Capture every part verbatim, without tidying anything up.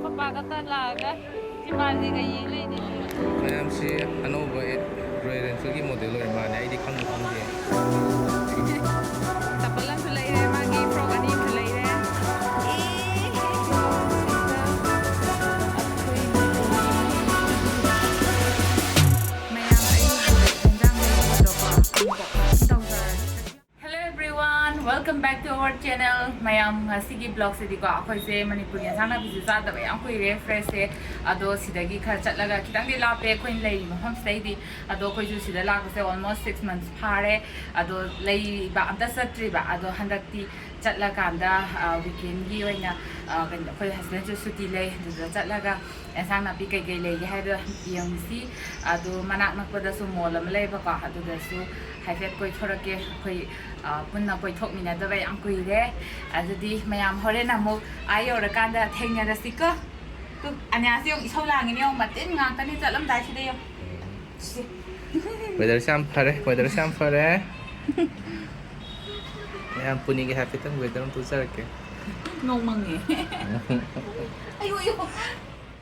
ꯃꯄꯥ ꯈꯛꯇ ꯂꯥꯛꯑꯒ ꯆꯤꯝꯕꯥꯟꯖꯤꯒ ꯌꯦꯡ ꯂꯩꯅꯤ꯫ ꯃꯌꯥꯝꯁꯤ ꯑꯅꯧꯕ ꯔꯣꯌꯦꯜ ꯑꯦꯟꯐꯤꯜꯒꯤ ꯃꯣꯗꯦꯜ ꯑꯣꯏꯔ ꯃꯥꯜꯂꯦ, ꯑꯩꯗꯤ ꯈꯪꯕꯨ ꯈꯪꯗꯦ꯫ ꯆꯄꯜ ꯑꯃꯁꯨ ꯂꯩꯔꯦ, ꯃꯥꯒꯤ ꯐ꯭ꯔꯣꯛ ꯑꯅꯤ ꯑꯃꯁꯨ ꯂꯩꯔꯦ꯫ ꯃꯌꯥꯝ ꯑꯩꯒꯤ ꯍꯦꯟꯖꯥꯡ ꯂꯩꯕꯗꯣꯀꯣ, unboxing ꯇꯧꯖꯔꯒꯦ꯫ Hello everyone, welcome back to our channel. ꯃꯌꯥꯝ, ꯉꯁꯤꯒꯤ ꯕ꯭ꯂꯣꯒꯁꯤꯗꯤꯀꯣ, ꯑꯩꯈꯣꯏꯁꯦ ꯃꯅꯤꯄꯨꯔꯒꯤ ꯑꯦꯟꯁꯥꯡ ꯅꯥꯄꯤꯁꯨ ꯆꯥꯗꯕ ꯌꯥꯝ ꯀꯨꯏꯔꯦ, ꯐ꯭ꯔꯦꯁꯁꯦ꯫ ꯑꯗꯣ ꯁꯤꯗꯒꯤ ꯈꯔ ꯆꯠꯂꯒ, ꯈꯤꯇꯪꯗꯤ ꯂꯥꯞꯄꯦ ꯑꯩꯈꯣꯏꯅ ꯂꯩꯔꯤꯕ ꯃꯐꯝꯁꯤꯗꯩꯗꯤ꯫ ꯑꯗꯣ ꯑꯩꯈꯣꯏꯁꯨ ꯁꯤꯗ ꯂꯥꯛꯄꯁꯦ almost six months ꯐꯥꯔꯦ꯫ ꯑꯗꯣ ꯂꯩꯕ ꯑꯝꯇ ꯆꯠꯇ꯭ꯔꯤꯕ꯫ ꯑꯗꯣ ꯍꯟꯗꯛꯇꯤ ꯆꯠꯂꯀꯥꯟꯗ, ꯑ, ꯋꯤꯀꯦꯟꯒꯤ ꯑꯣꯏꯅ, ꯑ, ꯀꯩꯅꯣ, ꯑꯩꯈꯣꯏ ꯍꯁꯕꯦꯟꯁꯨ ꯁꯨꯇꯤ ꯂꯩ, ꯑꯗꯨꯗ ꯆꯠꯂꯒ ꯑꯦꯟꯁꯥꯡ ꯅꯥꯄꯤ ꯀꯩꯀꯩ ꯂꯩꯒꯦ ꯍꯥꯏꯗꯣ ꯌꯦꯡꯁꯤ꯫ ꯑꯗꯣ ꯃꯅꯥꯛ ꯅꯛꯄꯗꯁꯨ ꯃꯣꯜ ꯑꯃ ꯂꯩꯕꯀꯣ, ꯑꯗꯨꯗꯁꯨ ꯍꯥꯏꯐꯦꯠ ꯀꯣꯏꯊꯣꯔꯛꯀꯦ꯫ ꯑꯩꯈꯣꯏ, ꯑ, ꯄꯨꯟꯅ ꯀꯣꯏꯊꯣꯛꯃꯤꯟꯅꯗꯕ ꯌꯥꯝ ꯀꯨꯏꯔꯦ꯫ ꯑꯗꯨꯗꯤ ꯃꯌꯥꯝ ꯍꯣꯔꯦꯟ ꯑꯃꯨꯛ ꯑꯥ ꯌꯧꯔꯀꯥꯟꯗ ꯊꯦꯡꯅꯔꯁꯤꯀꯣ꯫ ꯇꯨ, ꯑꯅ꯭ꯌꯥꯁꯤ ꯌꯦꯡꯉꯨ, ꯏꯁꯧ ꯂꯥꯡꯉꯤꯅꯦ ꯌꯦꯡꯉꯨ, ꯃꯇꯤꯟ ꯉꯥꯛꯇꯅꯤ ꯆꯠꯂꯝꯗꯥꯏꯁꯤꯗ ꯌꯦꯡꯉꯨ꯫ ꯁꯤ꯫ Weatherꯁꯦ ꯌꯥꯝ ꯐꯔꯦ, weatherꯁꯦ ꯌꯥꯝ ꯐꯔꯦ꯫ ꯃꯌꯥꯝ ꯄꯨꯅꯤꯒꯤ ꯍꯥꯏꯐꯦꯠꯇꯪ weather ꯑꯃ ꯄꯨꯖꯔꯛꯀꯦ꯫ ꯅꯣꯡ ꯃꯪꯉꯦ꯫ ꯑꯌꯣ, ꯑꯌꯣ꯫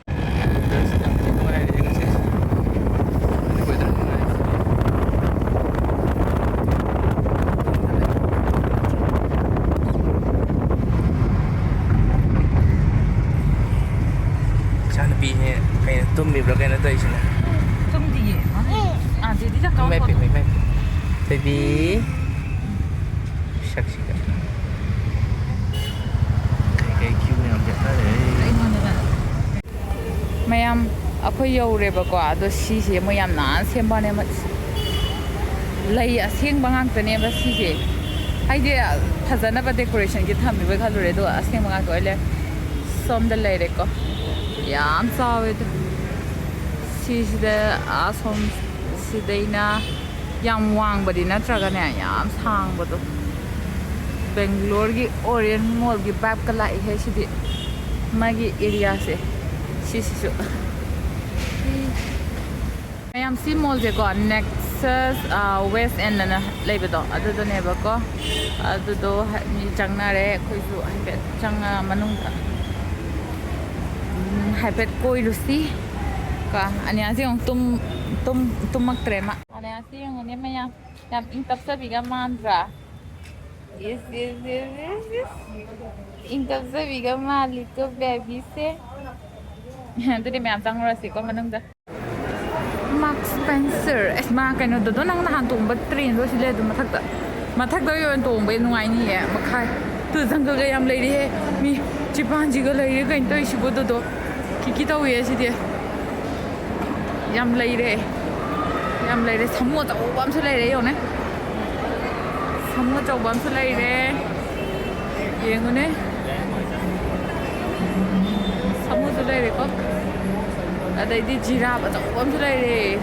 Weatherꯁꯦ ꯌꯥꯝ ꯊꯤ ꯅꯨꯡꯉꯥꯏꯔꯦ ꯉꯁꯤꯁꯦ꯫ Weather ꯅꯨꯡꯉꯥꯏꯕꯁꯤꯗꯤ꯫ ꯏꯆꯥꯅꯨꯄꯤꯁꯦ ꯀꯩꯅꯣ ꯇꯨꯝꯃꯤꯕ꯭ꯔꯥ ꯀꯩꯅꯣ ꯇꯧꯔꯤꯁꯤꯅ? ꯇꯨꯝꯗꯤꯌꯦ꯫ ꯑꯥ, ꯗꯦꯗꯤ ꯆꯥꯛ ꯆꯥꯎ ꯏꯃꯥꯏ ꯄꯦꯝꯃ, ꯏꯃꯥꯏ ꯄꯦꯝꯃ꯫ ꯊꯣꯏꯕꯤ꯫ ꯁꯛꯁꯤꯒ꯫ ꯀꯩ ꯀꯩ queue ꯃꯌꯥꯝ ꯂꯦꯞꯅꯔꯦ꯫ ꯑꯩꯉꯣꯟꯗꯅ꯫ ꯃꯌꯥꯝ, ꯑꯩꯈꯣꯏ ꯌꯧꯔꯦꯕꯀꯣ, ꯑꯗꯣ ꯁꯤꯁꯦ ꯃꯣꯏ ꯌꯥꯝ ꯅꯥꯟꯅ ꯁꯦꯝꯕꯅꯦ꯫ ꯂꯩ ꯑꯁꯦꯡꯕ ꯉꯥꯛꯇꯅꯦꯕ ꯁꯤꯁꯦ꯫ ꯍꯥꯏꯗꯤ ꯐꯖꯅꯕ decorationꯒꯤ ꯊꯝꯃꯤꯕ ꯈꯜꯂꯨꯔꯦ, ꯑꯗꯣ ꯑꯁꯦꯡꯕ ꯉꯥꯛꯇ ꯑꯣꯏ ꯂꯩꯔꯝꯃꯦ꯫ ꯁꯣꯝꯗ ꯂꯩꯔꯦꯀꯣ, ꯌꯥꯝ ꯆꯥꯎꯋꯦ ꯑꯗꯣ꯫ ꯁꯤꯁꯤꯗ ꯑꯁꯣꯝ ꯁꯤꯗꯩꯅ ꯌꯥꯝ ꯋꯥꯡꯕꯗꯤ ꯅꯠꯇ꯭ꯔꯒꯅꯦ, ꯌꯥꯝ ꯁꯥꯡꯕꯗꯣ꯫ ꯕꯦꯡꯒ꯭ꯂꯣꯔꯒꯤ ꯑꯣꯔꯤꯌꯦꯟ ꯃꯣꯜꯒꯤ vibeꯀ ꯂꯥꯛꯏꯍꯦ ꯁꯤꯗꯤ꯫ ꯃꯥꯒꯤ areaꯁꯦ ꯁꯤꯁꯤꯁꯨ꯫ ꯃꯌꯥꯝ, ꯁꯤ ꯃꯣꯜꯁꯦꯀꯣ, Nexus, ꯑ, West End ꯑꯅ ꯂꯩꯕꯗꯣ ꯑꯗꯨꯗꯅꯦꯕꯀꯣ꯫ ꯑꯗꯨꯗꯣ ꯍ-, ꯃꯤ ꯆꯪꯅꯔꯦ, ꯑꯩꯈꯣꯏꯁꯨ ꯍꯥꯏꯐꯦꯠ ꯆꯪꯉ ꯃꯅꯨꯡꯗ꯫ ꯎꯝ, ꯍꯥꯏꯐꯦꯠ ꯀꯣꯏꯔꯨꯁꯤ꯫ ꯀꯣ, ꯑꯅꯤꯌꯥꯁꯦ ꯑꯃꯨꯛ ꯇꯨꯝ-, ꯇꯨꯝ-, ꯇꯨꯝꯃꯛꯇ꯭ꯔꯦ ꯃꯥ꯫ ꯑꯅꯤꯌꯥꯁꯦ ꯌꯦꯡꯉꯨꯅꯦ ꯃꯌꯥꯝ, ꯌꯥꯝ ꯏꯪ ꯇꯞꯆꯕꯤꯒ ꯃꯥꯟꯗ꯭ꯔꯥ? ꯏꯁ, ꯏꯁ, ꯏꯁ, ꯏꯁ, ꯏꯁ꯫ ꯏꯪ ꯇꯞꯆꯕꯤꯒ ꯃꯥꯜꯂꯤꯀꯣ ꯕꯦꯕꯤꯁꯦ꯫ ꯑꯗꯨꯗꯤ ꯃꯌꯥꯝ ꯆꯪꯉꯨꯔꯁꯤꯀꯣ ꯃꯅꯨꯡꯗ꯫ ꯃꯥꯔꯛ ꯁ꯭ꯄꯦꯟꯁꯔ꯫ ꯑꯁ, ꯃꯥ ꯀꯩꯅꯣꯗꯣ, ꯅꯪ ꯅꯍꯥꯟ ꯇꯣꯡꯕ ꯇ꯭ꯔꯦꯟꯗꯣ ꯁꯤ ꯂꯩ ꯑꯗꯨꯝ ꯃꯊꯛꯇ꯫ ꯃꯊꯛꯇ ꯑꯣꯏꯅ ꯇꯣꯡꯕ ꯅꯨꯡꯉꯥꯏꯅꯤꯌꯦ꯫ ꯃꯈꯥ ꯇꯨ ꯖꯪꯒꯜꯒ ꯌꯥꯝ ꯂꯩꯔꯤꯍꯦ꯫ ꯃꯤ ꯆꯤꯄꯥꯟꯖꯤꯒ ꯂꯩꯔꯤ ꯀꯩꯅꯣ ꯇꯧꯔꯤꯁꯤꯕꯣ ꯑꯗꯨꯗꯣ꯫ ꯀꯤꯀꯤ ꯇꯧꯏ ꯑꯁꯤꯗꯤ꯫ ꯌꯥꯝ ꯂꯩꯔꯦ꯫ ꯌꯥꯝ ꯂꯩꯔꯦ꯫ ꯁꯥꯃꯨ ꯑꯆꯧꯕ ꯑꯃꯁꯨ ꯂꯩꯔꯦ ꯌꯦꯡꯉꯨꯅꯦ꯫ ꯁꯥꯃꯨ ꯑꯆꯧꯕ ꯑꯃꯁꯨ ꯂꯩꯔꯦ꯫ ꯌꯦꯡꯉꯨꯅꯦ꯫ ꯁꯥꯃꯨꯁꯨ ꯂꯩꯔꯦꯀꯣ꯫ ꯑꯗꯩꯗꯤ ꯖꯤꯔꯥꯞ ꯑꯆꯧꯕ ꯑꯃꯁꯨ ꯂꯩꯔꯦ꯫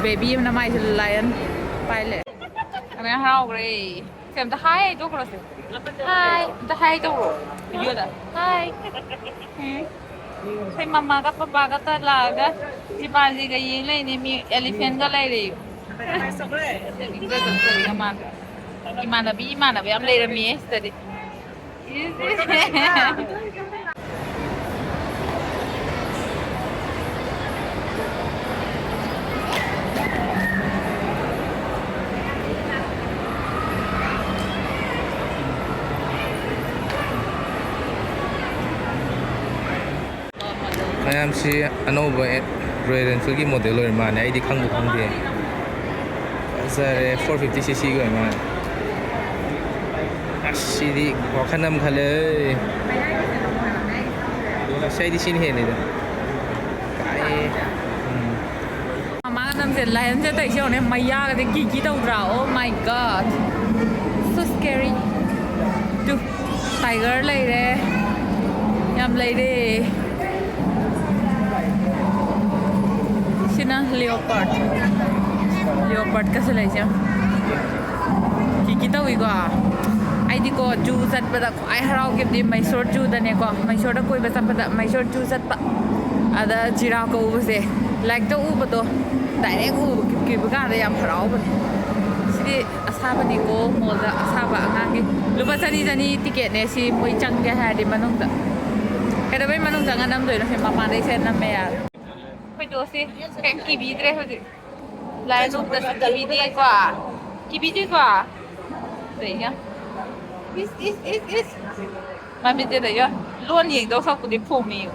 ꯕꯦꯕꯤ ꯑꯃꯅ ꯃꯥꯏꯁꯦ ꯂꯥꯏꯑꯣꯟ ꯄꯥꯏ ꯂꯩꯔꯦ꯫ ꯑꯃ ꯍꯔꯥꯎꯈ꯭ꯔꯦ꯫ ꯁꯦ ꯑꯝꯇ ꯍꯥꯏ ꯍꯥꯏꯗꯣꯛꯈ꯭ꯔꯣꯁꯦ꯫ ꯍꯥꯏ꯫ ꯑꯝꯇ ꯍꯥꯏ ꯇꯧꯔꯣ꯫ ꯚꯤꯗꯤꯑꯣꯗ꯫ ꯍꯥꯏ꯫ ꯎꯝ꯫ ꯑꯩꯈꯣꯏ ꯃꯃꯥꯒ ꯄꯄꯥꯒ ꯇ ꯂꯥꯛꯑꯒ ꯆꯤꯝꯄꯥꯟꯖꯤꯒ ꯌꯦꯡ ꯂꯩꯅꯦ꯫ ꯃꯤ ꯑꯦꯂꯤꯐꯦꯟꯒ ꯂꯩꯔꯦ꯫ ꯏꯃꯥꯟ-, ꯏꯃꯥꯟꯅꯕꯤ ꯏꯃꯥꯟꯅꯕ ꯌꯥꯝ ꯂꯩꯔꯝꯃꯤꯌꯦ ꯁꯤꯗꯗꯤ꯫ ꯃꯌꯥꯝꯁꯤ ꯑꯅꯧꯕ Royal Enfield ꯒꯤ model ꯑꯣꯏꯔ ꯃꯥꯜꯂꯦ, ꯑꯩꯗꯤ ꯈꯪꯕꯨ ꯈꯪꯗꯦ꯫ ꯐꯖꯔꯦ, four fifty C C ꯒꯤ ꯑꯣꯏꯔ ꯃꯥꯜꯂꯦ꯫ ꯑꯁ, ꯁꯤꯗꯤ ꯋꯥꯈꯜ ꯑꯃ ꯈꯜꯂꯦ꯫ ꯑꯁ, ꯑꯩꯗꯤ ꯁꯤꯅ ꯍꯦꯜꯂꯤꯗ꯫ ꯀꯥꯏ-, ꯎꯝ꯫ ꯃꯃꯥꯒ ꯅꯝꯁꯦ, ꯂꯥꯏꯑꯣꯟꯁꯦ ꯇꯧꯔꯤꯁꯦ ꯌꯦꯡꯉꯨꯅꯦ, ꯃꯌꯥꯒꯗꯤ ꯀꯤꯀꯤ ꯇꯧꯗ꯭ꯔꯥ? Oh my God, so scary꯫ Two, tiger ꯂꯩꯔꯦ, ꯌꯥꯝ ꯂꯩꯔꯦ꯫ ꯁꯤꯅ leopard, leopard ꯀꯁꯨ ꯂꯩꯁꯦ꯫ ꯀꯤꯀꯤ ꯇꯧꯏꯀꯣ꯫ ꯑꯩꯗꯤꯀꯣ, zoo ꯆꯠꯄꯗ ꯈ꯭ꯋꯥꯏ ꯍꯔꯥꯎꯈꯤꯕꯗꯤ ꯃꯩꯁꯣꯔ zoo ꯗꯅꯦꯀꯣ꯫ ꯃꯩꯁꯣꯔꯗ ꯀꯣꯏꯕ ꯆꯠꯄꯗ, ꯃꯩꯁꯣꯔ zoo ꯆꯠꯄ, ꯑꯗ ꯖꯤꯔꯥꯐꯀ ꯎꯕꯁꯦ, ꯂꯥꯏꯔꯤꯛꯇ ꯎꯕꯗꯣ direct ꯎꯕ, ꯀꯤꯕ ꯀꯥꯟꯗ ꯌꯥꯝ ꯍꯔꯥꯎꯕꯅꯦ꯫ ꯁꯤꯗꯤ ꯑꯁꯥꯕꯅꯤꯀꯣ, mall ꯗ ꯑꯁꯥꯕ ꯑꯉꯥꯡꯒꯤ꯫ ꯂꯨꯄꯥ ꯆꯅꯤ, ꯆꯅꯤ ticket ꯅꯦ ꯁꯤ, ꯃꯣꯏ ꯆꯪꯒꯦ ꯍꯥꯏꯔꯗꯤ ꯃꯅꯨꯡꯗ꯫ ꯀꯩꯗꯧꯕꯩ ꯃꯅꯨꯡ ꯆꯪꯉ ꯅꯝꯗꯣꯏꯅꯣ? ꯁꯤ ꯃꯄꯥꯟꯗꯩ ꯁꯦ ꯅꯝꯃꯦ ꯌꯥꯔꯦ꯫ ꯑꯩꯈꯣꯏ ꯗꯣꯁꯤ ꯀꯩꯝ ꯀꯤꯕꯤꯗ꯭ꯔꯦ ꯍꯧꯖꯤꯛ꯫ ꯂꯥꯏ ꯅꯣꯛꯇꯁꯨ ꯀꯤꯕꯤꯗꯦꯀꯣ꯫ ꯀꯤꯕꯤꯗꯦꯀꯣ꯫ ꯏꯁ, ꯏꯁ, ꯏꯁ, ꯏꯁ꯫ ꯃꯃꯤꯠꯁꯤꯗ ꯌꯣ꯫ ꯂꯣꯟ ꯌꯦꯡꯗꯧ ꯁꯛꯄꯨꯗꯤ ꯐꯣꯝꯃꯤ꯫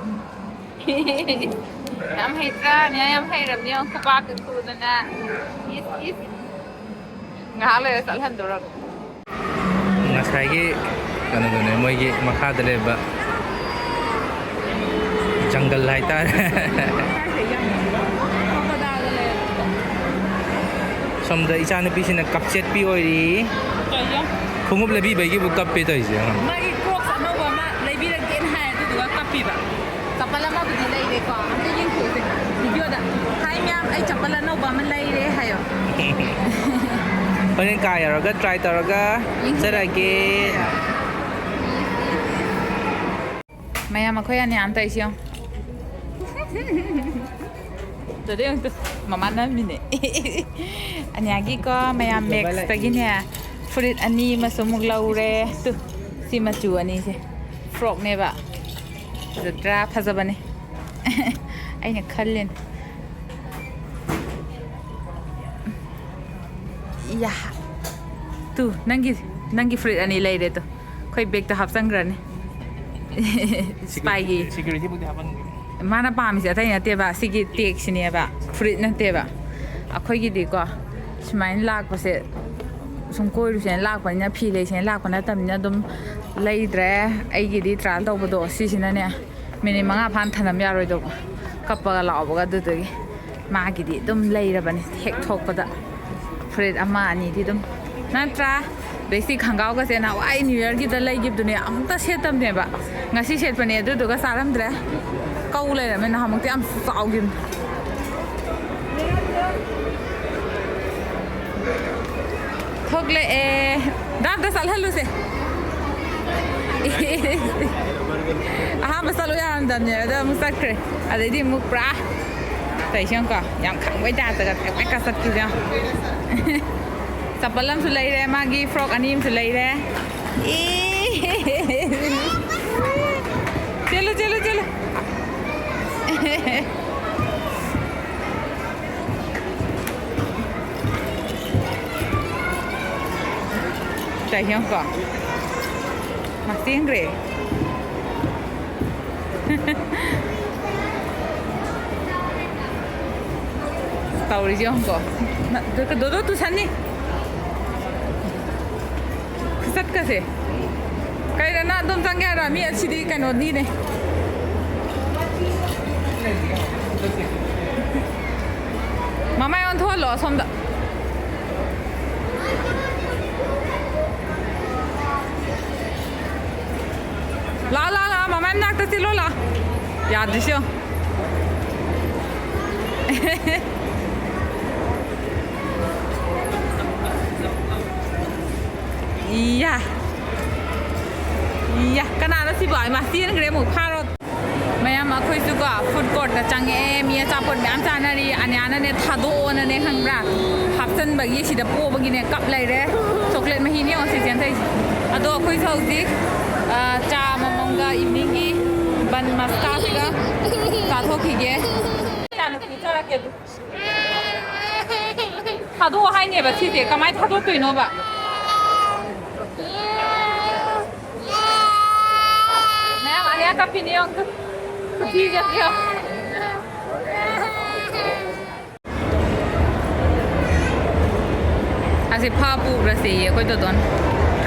ꯌꯥꯝ ꯍꯩꯇ꯭ꯔꯥ? ꯅꯦ ꯌꯥꯝ ꯍꯩꯔꯕꯅꯦ꯫ ꯌꯦꯡꯉꯣ, ꯈꯨꯄꯥꯛꯀ ꯈꯨꯗꯅ꯫ ꯏꯁ, ꯏꯁ꯫ ꯉꯥꯏꯍꯥꯛ ꯂꯩꯔ ꯆꯠꯍꯟꯗꯧꯔꯕꯅꯦ꯫ ꯉꯁꯥꯏꯒꯤ ꯀꯩꯅꯣꯗꯨꯅꯦ, ꯃꯣꯏꯒꯤ ꯃꯈꯥꯗ ꯂꯩꯕ ꯖꯪꯒꯜ ꯍꯥꯏꯇꯥꯔꯦ꯫ ꯁꯣꯝꯗ ꯏꯆꯥꯅꯨꯄꯤꯁꯤꯅ ꯀꯞꯆꯦꯠꯄꯤ ꯑꯣꯏꯔꯤ꯫ ꯀꯩꯅꯣ? ꯈꯣꯡꯎꯞ ꯂꯩꯕꯤꯕꯒꯤꯕꯨ ꯀꯞꯄꯦ ꯇꯧꯔꯤꯁꯦ꯫ ꯃꯥꯒꯤ ꯀ꯭ꯔꯣꯛꯁ ꯑꯅꯧꯕ ꯑꯃ ꯂꯩꯕꯤꯔꯒꯦꯅ ꯍꯥꯏ, ꯑꯗꯨꯗꯨꯒ ꯀꯞꯄꯤꯕ꯫ ꯆꯄꯜ ꯑꯃꯕꯨꯗꯤ ꯂꯩꯔꯦꯀꯣ, ꯑꯝꯇ ꯌꯦꯡꯊꯣꯛꯁꯦ ꯚꯤꯗꯤꯑꯣꯗ꯫ ꯍꯥꯏ ꯃꯌꯥꯝ, ꯑꯩ ꯆꯄꯜ ꯑꯅꯧꯕ ꯑꯃ ꯂꯩꯔꯦ ꯍꯥꯏꯌꯣ꯫ ꯍꯣꯔꯦꯟ ꯀꯥ ꯌꯧꯔꯒ ꯇ꯭ꯔꯥꯏ ꯇꯧꯔꯒ ꯆꯠꯂꯒꯦ꯫ ꯃꯌꯥꯝ ꯑꯩꯈꯣꯏ ꯑꯅꯤ ꯑꯝꯇ ꯏꯁꯤ ꯌꯦꯡꯉꯨ꯫ ꯇꯨꯗ ꯌꯦꯡꯉꯨ ꯇꯨ, ꯃꯃꯥ ꯅꯝꯃꯤꯅꯦ꯫ ꯑꯅꯤꯌꯥꯒꯤꯀꯣ ꯃꯌꯥꯝ ꯃꯦꯛꯁꯇꯒꯤꯅꯦ ꯐꯨꯔꯤꯠ ꯑꯅꯤ ꯑꯃꯁꯨ ꯑꯃꯨꯛ ꯂꯧꯔꯦ꯫ ꯇꯨ, ꯁꯤ ꯃꯆꯨ ꯑꯅꯤꯁꯦ ꯐ꯭ꯔꯣꯛꯅꯦꯕ꯫ ꯐꯖꯗ꯭ꯔꯥ? ꯐꯖꯕꯅꯦ꯫ ꯑꯩꯅ ꯈꯜꯂꯤꯅꯦ꯫ ꯌꯥ꯫ ꯇꯨ, ꯅꯪꯒꯤ, ꯅꯪꯒꯤ ꯐꯨꯔꯤꯠ ꯑꯅꯤ ꯂꯩꯔꯦ ꯇꯨ꯫ ꯑꯩꯈꯣꯏ ꯕꯦꯛꯇ ꯍꯥꯞꯆꯟꯈ꯭ꯔꯅꯤ꯫ ꯁꯤꯄꯥꯏꯒꯤ꯫ ꯁꯦꯀ꯭ꯌꯨꯔꯤꯇꯤꯕꯨꯗꯤ ꯍꯥꯞꯄꯟꯒꯦ꯫ ꯃꯥꯅ ꯄꯥꯝꯃꯤꯁꯦ ꯑꯇꯩ ꯅꯠꯇꯦꯕ, ꯁꯤꯒꯤ ꯇꯦꯛꯁꯤꯅꯦꯕ, ꯐꯨꯔꯤꯠ ꯅꯠꯇꯦꯕ꯫ ꯑꯩꯈꯣꯏꯒꯤꯗꯤꯀꯣ ꯁꯨꯃꯥꯏꯅ ꯂꯥꯛꯄꯁꯦ ꯁꯨꯝ ꯀꯣꯏꯔꯨꯁꯦꯅ ꯂꯥꯛꯄꯅꯤꯅ, ꯐꯤ ꯂꯩꯁꯦꯅ ꯂꯥꯛꯄ ꯅꯠꯇꯕꯅꯤꯅ ꯑꯗꯨꯝ ꯂꯩꯗ꯭ꯔꯦ꯫ ꯑꯩꯒꯤꯗꯤ ꯇ꯭ꯔꯥꯏꯌꯦꯜ ꯇꯧꯕꯗꯣ ꯁꯤꯁꯤꯅꯅꯦ ꯃꯤꯅꯤꯠ ꯃꯉꯥ ꯐꯥꯅ ꯊꯅꯝ ꯌꯥꯔꯣꯏꯗꯧꯕ, ꯀꯞꯄꯒ ꯂꯥꯎꯕꯒ꯫ ꯑꯗꯨꯗꯨꯒꯤ ꯃꯥꯒꯤꯗꯤ ꯑꯗꯨꯝ ꯂꯩꯔꯕꯅꯤ ꯍꯦꯛ ꯊꯣꯛꯄꯗ꯫ ꯐꯨꯔꯤꯠ ꯑꯃ ꯑꯅꯤꯗꯤ ꯑꯗꯨꯝ ꯅꯠꯇ꯭ꯔꯥ? ꯑꯗꯩ ꯁꯤ ꯈꯪꯒꯥꯎꯒꯁꯦ ꯅꯍꯥꯟꯋꯥꯏ ꯅ꯭ꯌꯨ ꯌꯔꯒꯤꯗ ꯂꯩꯈꯤꯕꯗꯨꯅꯦ, ꯑꯃꯨꯛꯇ ꯁꯦꯠꯇꯕꯅꯦꯕ꯫ ꯉꯁꯤ ꯁꯦꯠꯄꯅꯦ, ꯑꯗꯨꯗꯨꯒ ꯆꯥꯔꯝꯗ꯭ꯔꯦ꯫ ꯀꯧ ꯂꯩꯔꯝꯃꯦ, ꯅꯍꯥꯟꯃꯨꯛꯇꯤ ꯌꯥꯝ ꯆꯥꯎꯈꯤꯕꯅꯦ꯫ ꯊꯣꯛꯂꯛꯑꯦ꯫ ꯗꯥ, ꯑꯝꯇ ꯆꯠꯍꯜꯂꯨꯁꯦ꯫ ꯑꯍꯥꯟꯕ ꯆꯠꯂꯨ ꯌꯥꯔꯝꯗꯕꯅꯦ, ꯑꯗꯣ ꯑꯃꯨꯛ ꯆꯠꯈ꯭ꯔꯦ꯫ ꯑꯗꯩꯗꯤ ꯑꯃꯨꯛ ꯄꯨꯔꯥ ꯇꯧꯏꯁꯦ ꯌꯦꯡꯉꯨꯀꯣ, ꯌꯥꯝ ꯈꯪꯕꯩ ꯇꯥꯏꯞꯇꯒ ꯄꯦꯛ ꯄꯦꯛꯀ ꯆꯠꯈꯤꯁꯦ ꯌꯦꯡꯉꯣ꯫ ꯆꯄꯜ ꯑꯃꯁꯨ ꯂꯩꯔꯦ, ꯃꯥꯒꯤ ꯐ꯭ꯔꯣꯛ ꯑꯅꯤ ꯑꯃꯁꯨ ꯂꯩꯔꯦ꯫ ꯏ! ꯆꯦꯜꯂꯨ, ꯆꯦꯜꯂꯨ, ꯇꯥꯏ ꯌꯦꯡꯉꯨꯀꯣ꯫ ꯃꯥ ꯆꯦꯟꯈ꯭ꯔꯦ꯫ ꯇꯧꯔꯤꯁꯦ ꯌꯦꯡꯉꯨꯀꯣ꯫ ꯅ-, ꯗꯣꯗꯣ ꯇꯨꯁꯟꯅꯤ꯫ ꯈꯨꯆꯠꯀꯁꯦ꯫ ꯀꯩꯅꯣ ꯅꯪ ꯑꯗꯨꯝ ꯆꯪꯒꯦ ꯍꯥꯏꯔꯣ? ꯃꯤ ꯑꯁꯤꯗꯤ ꯀꯩꯅꯣꯅꯤꯅꯦ꯫ ꯃꯃꯥꯏ ꯑꯣꯟꯊꯣꯛꯍꯜꯂꯣ ꯑꯁꯣꯝꯗ꯫ ꯂꯥ, ꯂꯥ, ꯂꯥ, ꯃꯃꯥꯏ ꯃꯅꯥꯛꯇ ꯆꯦꯜꯂꯣ, ꯂꯥ꯫ ꯌꯥꯗ꯭ꯔꯤꯁꯦ ꯌꯦꯡꯉꯣ꯫ ꯏꯌꯥ꯫ ꯏꯌꯥ꯫ ꯀꯅꯥꯅꯣ ꯁꯤꯕꯣ? ꯏꯃꯥ, ꯆꯦꯟꯈ꯭ꯔꯦ ꯑꯃꯨꯛ꯫ ꯐꯥꯔꯣ꯫ ꯃꯌꯥꯝ, ꯑꯩꯈꯣꯏꯁꯨꯀꯣ ꯐꯨꯗ ꯀꯣꯔꯠꯇ ꯆꯪꯉꯛꯑꯦ꯫ ꯃꯤ ꯑꯆꯥꯄꯣꯠ ꯃꯌꯥꯝ ꯆꯥꯅꯔꯤ꯫ ꯑꯅꯤꯌꯥꯅꯅꯦ ꯊꯥꯗꯣꯛꯑꯣꯅꯅꯦ, ꯈꯪꯕ꯭ꯔꯥ? ꯍꯥꯞꯆꯟꯕꯒꯤ ꯁꯤꯗ ꯄꯣꯕꯒꯤꯅꯦ ꯀꯞ ꯂꯩꯔꯦ꯫ ꯆꯣꯀ꯭ꯂꯦꯠ ꯃꯍꯤꯅꯤ ꯌꯦꯡꯉꯣ ꯁꯤ ꯆꯦꯟꯊꯩꯁꯦ꯫ ꯑꯗꯣ ꯑꯩꯈꯣꯏꯁꯨ ꯍꯧꯖꯤꯛ, ꯑ, ꯆꯥ ꯑꯃꯃꯝꯒ ꯏꯚꯤꯅꯤꯡꯒꯤ ꯕꯟ ꯃꯁꯀꯥꯁꯤꯒ ꯆꯥꯊꯣꯛꯈꯤꯒꯦ꯫ ꯏꯆꯥꯅꯨꯄꯤ ꯆꯥꯔꯛꯀꯦ ꯑꯗꯨ꯫ ꯊꯥꯗꯣꯛꯑꯣ ꯍꯥꯏꯅꯦꯕ ꯁꯤꯁꯦ, ꯀꯃꯥꯏꯅ ꯊꯥꯗꯣꯛꯇꯣꯏꯅꯣꯕ? ꯃꯌꯥꯝ ꯑꯅꯤꯌꯥ ꯀꯞꯄꯤꯅꯦ ꯌꯦꯡꯉꯨ꯫ ꯈꯨꯊꯤꯁꯦ ꯌꯦꯡꯉꯨ꯫ ꯑꯁꯤ ꯐꯥ ꯄꯨꯈ꯭ꯔꯁꯦꯌꯦ ꯑꯩꯈꯣꯏ ꯇꯣꯇꯣꯟ꯫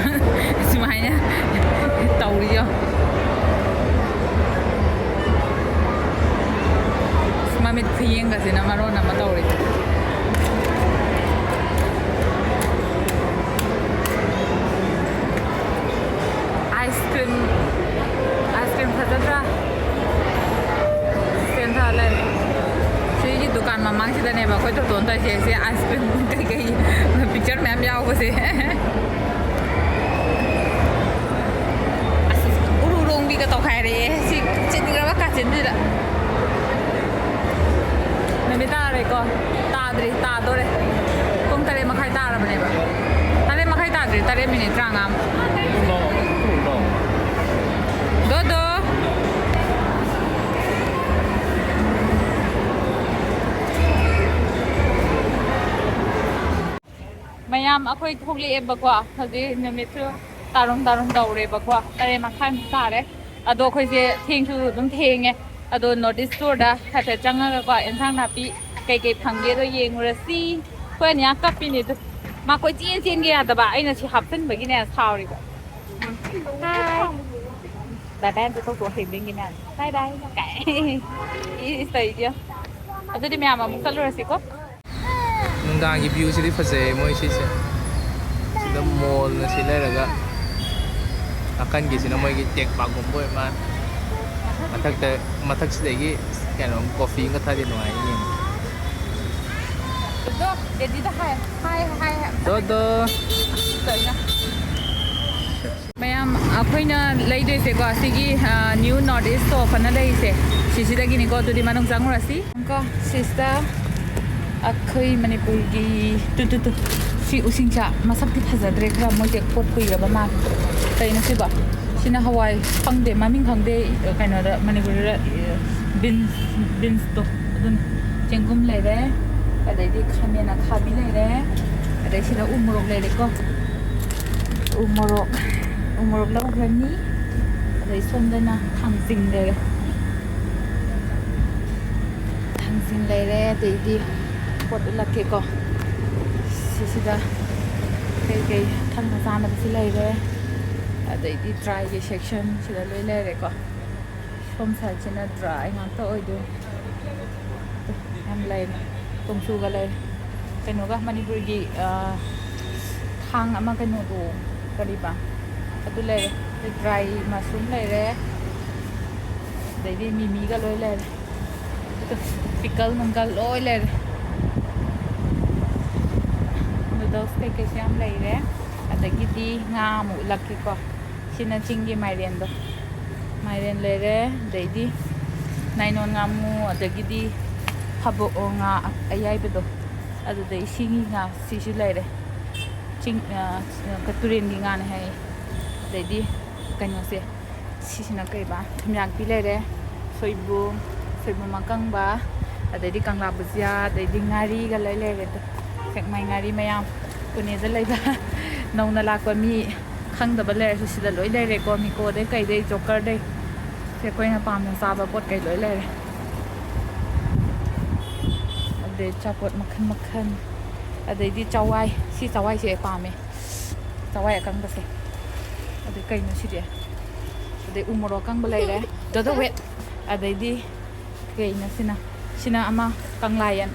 ꯁꯨꯃꯥꯏꯅ ꯇꯧꯔꯤꯌꯣ꯫ ꯃꯃꯤꯠ ꯈꯨꯌꯦꯡꯒꯁꯤꯅ ꯃꯔꯣꯟ ꯑꯃ ꯇꯧꯔꯤ꯫ ꯑꯥꯏꯁ ꯀ꯭ꯔꯤꯝ, ꯑꯥꯏꯁ ꯀ꯭ꯔꯤꯝ ꯐꯖꯗ꯭ꯔꯥ? ꯁꯦꯝ ꯁꯥ ꯂꯩꯔꯦ꯫ ꯁꯤꯒꯤ ꯗꯨꯀꯥꯟ ꯃꯃꯥꯡꯁꯤꯗꯅꯦꯕ ꯑꯩꯈꯣꯏ ꯇꯣꯇꯣꯟ ꯇꯧꯔꯤꯁꯦ꯫ ꯁꯤ ꯑꯥꯏꯁ ꯀ꯭ꯔꯤꯝ ꯀꯩꯀꯩ ꯄꯤꯛꯆꯔ ꯃꯌꯥꯝ ꯌꯥꯎꯕꯁꯦ꯫ ꯑꯁ, ꯎꯔꯨ ꯔꯣꯡꯕꯤꯒ ꯇꯧꯈꯥꯏꯔꯛꯑꯦ ꯁꯤ ꯆꯤꯟꯈ꯭ꯔꯕ ꯀꯥꯆꯤꯟꯁꯤꯗ꯫ ꯅꯨꯃꯤꯠ ꯇꯥꯔꯦꯀꯣ? ꯇꯥꯗ꯭ꯔꯤ, ꯇꯥꯗꯣꯔꯦ꯫ ꯄꯨꯡ ꯇꯔꯦꯠ ꯃꯈꯥꯏ ꯇꯥꯔꯕꯅꯦꯕ꯫ ꯇꯔꯦꯠ ꯃꯈꯥꯏ ꯇꯥꯗ꯭ꯔꯤ, ꯇꯔꯦꯠ ꯃꯤꯅꯤꯠ ꯇꯔꯥꯃꯉꯥꯃꯨꯛ꯫ ꯗꯣꯗꯣ! ꯌꯥꯝ ꯑꯩꯈꯣꯏ ꯊꯣꯛꯂꯛꯑꯦꯕꯀꯣ꯫ ꯍꯧꯖꯤꯛ ꯅꯨꯃꯤꯠꯁꯨ ꯇꯥꯔꯨꯝ ꯇꯥꯔꯨꯝ ꯇꯧꯔꯦꯕꯀꯣ, ꯇꯔꯦꯠ ꯃꯈꯥꯏꯃꯨꯛ ꯇꯥꯔꯦ꯫ ꯑꯗꯣ ꯑꯩꯈꯣꯏꯁꯦ ꯊꯦꯡꯁꯨ ꯑꯗꯨꯝ ꯊꯦꯡꯉꯦ꯫ ꯑꯗꯣ North East Store ꯗ ꯍꯥꯏꯐꯦꯠ ꯆꯪꯉꯒꯀꯣ, ꯑꯦꯟꯁꯥꯡ ꯅꯥꯄꯤ ꯀꯩꯀꯩ ꯐꯪꯒꯦꯗꯣ ꯌꯦꯡꯉꯨꯔꯁꯤ꯫ ꯑꯩꯈꯣꯏ ꯑꯅꯤꯌꯥ ꯀꯞꯄꯤꯅꯦ ꯑꯗꯨ, ꯃꯥ ꯀꯣꯏꯆꯦꯟ ꯆꯦꯟꯒꯦ ꯌꯥꯗꯕ, ꯑꯩꯅ ꯁꯤ ꯍꯥꯞꯆꯤꯟꯕꯒꯤꯅꯦ ꯁꯥꯎꯔꯤꯕ꯫ ꯍꯥꯏ꯫ ꯕꯥꯏ ꯕꯥꯏ ꯑꯝꯇ ꯇꯧꯊꯣꯛꯑꯣ ꯍꯌꯦꯡꯗꯒꯤ ꯃꯌꯥꯝ꯫ ꯕꯥꯏ ꯕꯥꯏ꯫ ꯀꯥꯏ꯫ ꯏꯁ ꯇꯧꯔꯤꯁꯦ ꯌꯦꯡꯉꯣ꯫ ꯑꯗꯨꯗꯤ ꯃꯌꯥꯝ ꯑꯃꯨꯛ ꯆꯠꯂꯨꯔꯁꯤꯀꯣ꯫ ꯅꯨꯡꯗꯥꯡꯒꯤ view ꯁꯤꯗꯤ ꯐꯖꯩꯌꯦ ꯃꯣꯏ ꯁꯤꯁꯦ꯫ ꯁꯤꯗ mall ꯅ ꯁꯤ ꯂꯩꯔꯒ ꯅꯥꯀꯟꯒꯤꯁꯤꯅ ꯃꯣꯏꯒꯤ tech park ꯒꯨꯝꯕ ꯑꯣꯏ ꯃꯥꯜꯂꯦ꯫ ꯃꯊꯛꯇ, ꯃꯊꯛꯁꯤꯗꯒꯤ ꯀꯩꯅꯣ coffee ꯑꯃꯒ ꯊꯛꯑꯗꯤ ꯅꯨꯡꯉꯥꯏꯅꯤ ꯌꯦꯡꯕ꯫ ꯑꯗꯣ ꯗꯦꯗꯤꯗ ꯍꯥꯏ, ꯍꯥꯏ, ꯍꯥꯏ꯫ ꯗꯣꯗꯣ꯫ ꯀꯩꯅꯣ? ꯃꯌꯥꯝ ꯑꯩꯈꯣꯏꯅ ꯂꯩꯗꯣꯏꯁꯦꯀꯣ, ꯁꯤꯒꯤ, ꯑ, New North East Shop ꯑꯅ ꯂꯩꯔꯤꯁꯦ, ꯁꯤꯁꯤꯗꯒꯤꯅꯤꯀꯣ꯫ ꯑꯗꯨꯗꯤ ꯃꯅꯨꯡ ꯆꯪꯉꯨꯔꯁꯤ꯫ ꯀꯣ, ꯁꯤꯁꯇ ꯑꯩꯈꯣꯏ ꯃꯅꯤꯄꯨꯔꯒꯤ ꯇꯨ, ꯇꯨ, ꯇꯨ, ꯁꯤ ꯎꯁꯤꯡꯁꯥ ꯃꯁꯛꯇꯤ ꯐꯖꯗ꯭ꯔꯦ, ꯈꯔ ꯃꯣꯏꯁꯦ ꯄꯣꯠ ꯀꯨꯏꯔꯕ ꯃꯥꯜꯂꯦ꯫ ꯀꯩꯅꯣ ꯁꯤꯕꯣ? ꯁꯤꯅ ꯍꯋꯥꯏ ꯈꯪꯗꯦ, ꯃꯃꯤꯡ ꯈꯪꯗꯦ, ꯀꯩꯅꯣꯗ ꯃꯅꯤꯄꯨꯔꯗ beans, beans ꯇꯣ ꯑꯗꯨꯅ꯫ ꯆꯦꯡꯒꯨꯝ ꯂꯩꯔꯦ, ꯑꯗꯩꯗꯤ ꯈꯥꯃꯦꯟ ꯑꯈꯥꯕꯤ ꯂꯩꯔꯦ, ꯑꯗꯩ ꯁꯤꯗ ꯎ ꯃꯣꯔꯣꯛ ꯂꯩꯔꯦꯀꯣ꯫ ꯎ ꯃꯣꯔꯣꯛ, ꯎ ꯃꯣꯔꯣꯛ ꯂꯧꯈ꯭ꯔꯅꯤ꯫ ꯑꯗꯩ ꯁꯣꯝꯗꯅ ꯊꯥꯡꯖꯤꯡ ꯂꯩꯔꯦ꯫ ꯊꯥꯡꯖꯤꯡ ꯂꯩꯔꯦ, ꯑꯗꯩꯗꯤ ꯄꯣꯠ ꯎꯠꯂꯛꯀꯦꯀꯣ꯫ ꯁꯤꯁꯤꯗ ꯀꯩꯀꯩ ꯊꯛꯅ ꯆꯥꯅꯕꯁꯨ ꯂꯩꯔꯦ꯫ ꯑꯗꯩꯗꯤ dry ꯒꯤ section ꯁꯤꯗ ꯂꯣꯏ ꯂꯩꯔꯦꯀꯣ꯫ ꯁꯣꯝ side ꯁꯤꯅ dry ꯉꯥꯛꯇ ꯑꯣꯏꯗꯣꯏꯅꯤ꯫ ꯌꯥꯝ ꯂꯩꯔꯦ꯫ ꯇꯣꯡꯁꯨꯒ ꯂꯩꯔꯦ꯫ ꯀꯩꯅꯣꯒ ꯃꯅꯤꯄꯨꯔꯒꯤ, ꯑ, ꯊꯥꯡ ꯑꯃ ꯀꯩꯅꯣꯗꯣ, ꯀꯔꯤꯕ? ꯑꯗꯨ ꯂꯩꯔꯦ꯫ ꯑꯗꯩ dry mushroom ꯂꯩꯔꯦ꯫ ꯑꯗꯩꯗꯤ ꯃꯤꯃꯤꯒ ꯂꯣꯏ ꯂꯩꯔꯦ꯫ ꯑꯗꯨꯒ pickle ꯅꯨꯡꯒꯜ ꯂꯣꯏ ꯂꯩꯔꯦ꯫ Noodles ꯀꯩꯀꯩꯁꯨ ꯌꯥꯝ ꯂꯩꯔꯦ꯫ ꯑꯗꯒꯤꯗꯤ ꯉꯥ ꯑꯃꯨꯛ ꯎꯠꯂꯛꯀꯦꯀꯣ꯫ ꯁꯤꯅ ꯆꯤꯡꯒꯤ ꯃꯥꯏꯔꯦꯟꯗꯣ꯫ ꯃꯥꯏꯔꯦꯟ ꯂꯩꯔꯦ, ꯑꯗꯩꯗꯤ ꯅꯥꯏꯂꯣꯟ ꯉꯥꯃꯨ, ꯑꯗꯒꯤꯗꯤ ꯐꯥꯕꯣꯛ ꯉꯥ ꯑꯌꯥꯏꯕꯗꯣ꯫ ꯑꯗꯨꯗꯩ ꯁꯤꯒꯤ ꯉꯥ ꯁꯤꯁꯨ ꯂꯩꯔꯦ꯫ ꯆꯤꯡ, ꯑ, ꯇꯨꯔꯦꯟꯒꯤ ꯉꯥꯅꯦ ꯍꯥꯏꯌꯦ꯫ ꯑꯗꯩꯗꯤ ꯀꯩꯅꯣꯁꯦ, ꯁꯤꯁꯤꯅ ꯀꯩꯕ? ꯊꯨꯝꯌꯥꯛꯄꯤ ꯂꯩꯔꯦ, ꯁꯣꯏꯕꯨꯝ, ꯁꯣꯏꯕꯨꯝ ꯑꯀꯪꯕ, ꯑꯗꯩꯗꯤ ꯀꯪꯂꯥ ꯕꯨꯖꯤꯌꯥ, ꯑꯗꯩꯗꯤ ꯉꯥꯔꯤꯒ ꯂꯣꯏ ꯂꯩꯔꯦ꯫ ꯑꯗꯣ ꯁꯦꯛꯃꯥꯏ ꯉꯥꯔꯤ ꯃꯌꯥꯝ꯫ ꯄꯨꯅꯦꯗ ꯂꯩꯕ ꯅꯧꯅ ꯂꯥꯛꯄ ꯃꯤ ꯈꯪꯗꯕ ꯂꯩꯔꯁꯨ ꯁꯤꯗ ꯂꯣꯏ ꯂꯩꯔꯦꯀꯣ꯫ ꯃꯤꯀꯣꯗꯩ ꯀꯩꯗꯩ, ꯖꯣꯀꯔꯗꯩ, ꯁꯦ ꯑꯩꯈꯣꯏꯅ ꯄꯥꯝꯅ ꯆꯥꯕ ꯄꯣꯠ ꯀꯩ ꯂꯣꯏ ꯂꯩꯔꯦ꯫ ꯑꯗꯩ ꯑꯆꯥꯄꯣꯠ ꯃꯈꯜ ꯃꯈꯜ, ꯑꯗꯩꯗꯤ ꯆꯋꯥꯏ꯫ ꯁꯤ ꯆꯋꯥꯏꯁꯦ ꯑꯩ ꯄꯥꯝꯃꯦ, ꯆꯋꯥꯏ ꯑꯀꯪꯕꯁꯦ꯫ ꯑꯗꯩ ꯀꯩꯅꯣ ꯁꯤꯗꯤ? ꯑꯗꯩ ꯎ ꯃꯣꯔꯣꯛ ꯑꯀꯪꯕ ꯂꯩꯔꯦ, ꯗꯣꯗꯣ ꯋꯦꯠ꯫ ꯑꯗꯩꯗꯤ ꯀꯩꯅꯣ ꯁꯤꯅ? ꯁꯤꯅ ꯑꯃ ꯀꯪꯂꯥꯌꯦꯟ꯫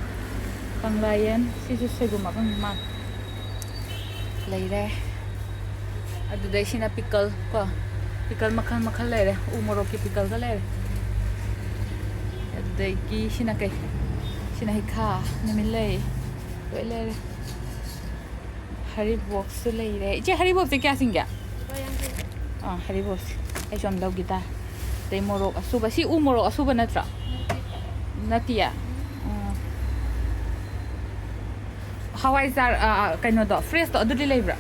ꯀꯪꯂꯥꯌꯦꯟ꯫ ꯁꯤꯁꯨ ꯁꯣꯏꯕꯨꯝ ꯑꯀꯪꯕ ꯃꯥꯜꯂꯦ꯫ ꯂꯩꯔꯦ꯫ ꯑꯗꯨꯗꯩ ꯁꯤꯅ ꯄꯤꯀꯜ ꯀꯣ꯫ ꯄꯤꯀꯜ ꯃꯈꯜ ꯃꯈꯜ ꯂꯩꯔꯦ꯫ ꯎ ꯃꯣꯔꯣꯛꯀꯤ ꯄꯤꯀꯜꯒ ꯂꯩꯔꯦ꯫ ꯑꯗꯨꯗꯒꯤ ꯁꯤꯅ ꯀꯩ? ꯁꯤꯅ ꯍꯩꯈꯥ, ꯅꯨꯃꯤꯠꯂꯩ, ꯂꯣꯏ ꯂꯩꯔꯦ꯫ ꯍꯔꯤꯕꯣꯞꯁꯨ ꯂꯩꯔꯦ꯫ ꯏꯆꯦ, ꯍꯔꯤꯕꯣꯞꯁꯦ ꯀꯌꯥ ꯆꯤꯡꯒꯦ? ꯑꯥ, ꯍꯔꯤꯕꯣꯞꯁꯦ ꯑꯩꯁꯨ ꯑꯝ ꯂꯧꯒꯦ ꯇꯥꯔꯦ꯫ ꯑꯗꯩ ꯃꯣꯔꯣꯛ ꯑꯁꯨꯕ꯫ ꯁꯤ ꯎ ꯃꯣꯔꯣꯛ ꯑꯁꯨꯕ ꯅꯠꯇ꯭ꯔꯣ? ꯅꯠꯇꯤꯌꯦ? ꯑꯣ꯫ ꯍꯋꯥꯏꯖꯥꯔ, ꯑꯥ, ꯀꯩꯅꯣꯗꯣ, ꯐ꯭ꯔꯦꯁꯇꯣ ꯑꯗꯨꯗꯤ ꯂꯩꯕ꯭ꯔꯥ?